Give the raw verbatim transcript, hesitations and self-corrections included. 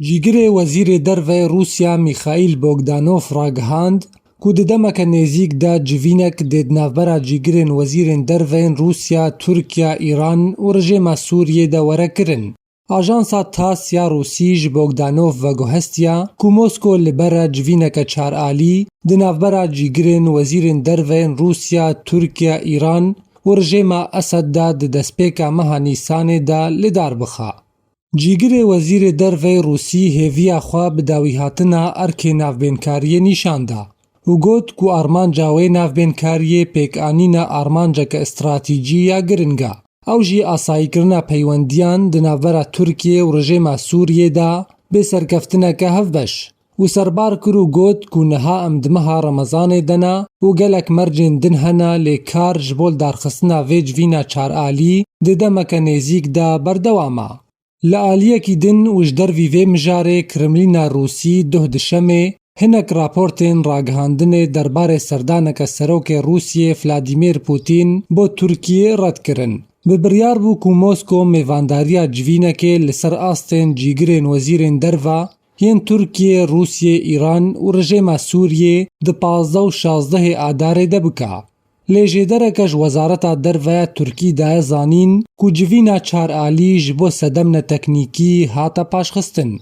Cîgirê Wezîrê Derve Rûsya Mîxaîl Bogdanov ragihand ku di demeke nêzîk de civînek dê di navbera cîgirên wezîrên derve yên Rûsya, Tirkiye, Îran û rejêma Sûriyê de were kirin. Ajansa TASS ya Rûsî ji Bogdanov veguhestiya ku Mosko li ber e civîneke çar alî di navbera cîgirên wezîrên derve yên Rûsya, Tirkiye, Îran û rejêma Esed de di destpêka meha Nîsanê de li dar bixa. Cîgirê Wezîrê Derve Rûsî hêviya xwe bi dawîhatina erkê navbênkariyê nîşan da û got ku armanca wê navbênkariyê pêkanîna armanceke stratîcî ya giring e. Ew jî asayîkirina peywendiyan di navbera Tirkiye û rejêma Sûriyê de bê serkeftineke hevbeş û serbar kir û got ku niha em di meha Remezanê de ne û gelek mercên din hene, lê kar ji bo lidarxistina vê civîna çar alî di demeke nêzîk de berdewam e. Li aliyekî din û ji dervî vê mijarê Kremlîna Rûsî duh dişemê hinek raportên ragihandinê derbarê serdaneke serokê Rûsiyê Vladimir Putin bo Tirkiyê red kirin. Bi biryar bû ku Mosko mêvandariya civînekê li ser astên cîgirên wezîrên derve yên Tirkiye, Rûsiyê, Îran û rejêma Sûriyê di pazdeh û şazdehê Adarê de bike. Lê jêdereke ji Wezareta Derve ya Tirkî daye zanîn ku civîna çar alî ji bo sedemne teknîkî hate paşxistin.